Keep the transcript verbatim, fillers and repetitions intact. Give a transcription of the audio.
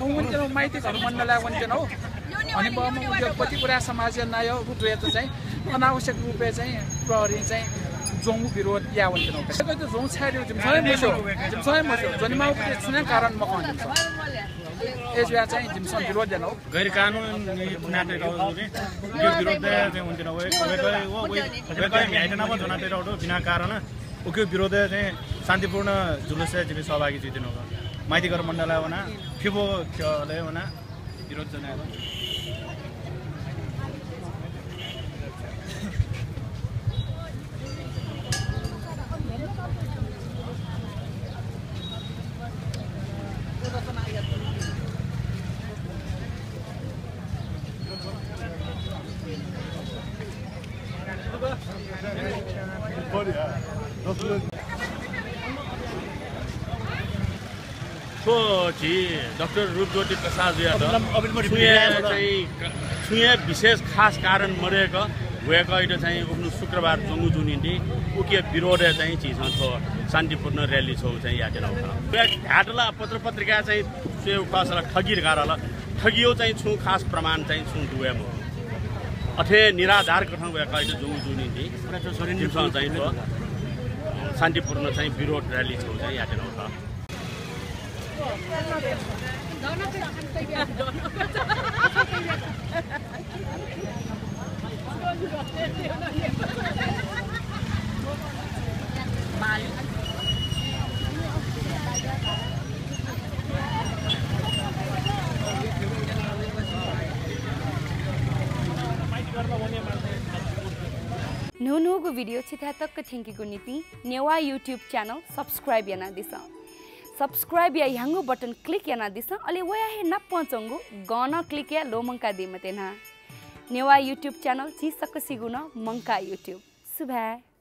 वनेत्यन, माइती घर मण्डलय् वनेत्यन। हनेबहःम्ह उद्योगपति उदाय् समाजया नायः रुद्रयात चाहिँ अनावश्यक रूपय् चाहिँ प्रहरीं चाहिँ ज्वंगु विरोध याः वनेत्यन। वय्कःयात ज्वंगु छाय् दु जिमिसं हे मस्यू, जिमिसं हे मस्यू। ज्वनेमाःगु छुं नं कारण मखं जिमिसं। अय्जुयाः चाहिँ जिमिसं विरोध याना। गैर कानुनी नाट्य रौदुरी, उकिया विरोधय् चाहिँ वनेत्यन। वय्कः, वय्कः, वय्कः म्ह्याय्त नाप ज्वनातयागु दु बिना कारण। उकिया विरोधय् चाहिँ शान्तिपूर्ण जुलुसय् जिमि सहभागी जुइत्यन। माइती घर मण्डलय् वना, फिबो ख्यलय् वना, विरोध जनायेत। थ्व झी डाक्टर रूपज्योति कसाःजुयात छुं हे चाहिँ, छुं हे विशेष खास कारण मदय्क वय्कःयात चाहिँ उखुन्हु शुक्रबार ज्वंगु जूगु निंतिं उकिया विरोधय् चाहिँ झीसं थ्व शान्तिपूर्ण र्‍याली छगू चाहिँ यायेत्यनागु खः। वय्कलं धाःथें ला पत्र पत्रिकाय् चाहिँ स्वयेगु खःसा ला ठगी धकाः धाल। ठगीया चाहिँ छुं खास प्रमाण चाहिँ छुं दु हे मखु। अथे निराधार कथं वय्कःयात ज्वंगु जूगु निंतिं जिमिसं चाहिँ थ्व शान्तिपूर्ण चाहिँ विरोध र्‍याली छगू चाहिँ यायेत्यनागु खः। न्हून्हूगु video छिथाय् तक थ्यंकेगु निंतिं नेवाः YouTube channel subscribe यानादिसँ। Subscribe या ह्याउँगु button click यानादिसँ, अले वया हे नापं च्वंगु गं नं click याये ल्वःमंकादी मते न्हा। नेवाः YouTube channel झी सकसिगु नं मंकाः YouTube। सुभाय्।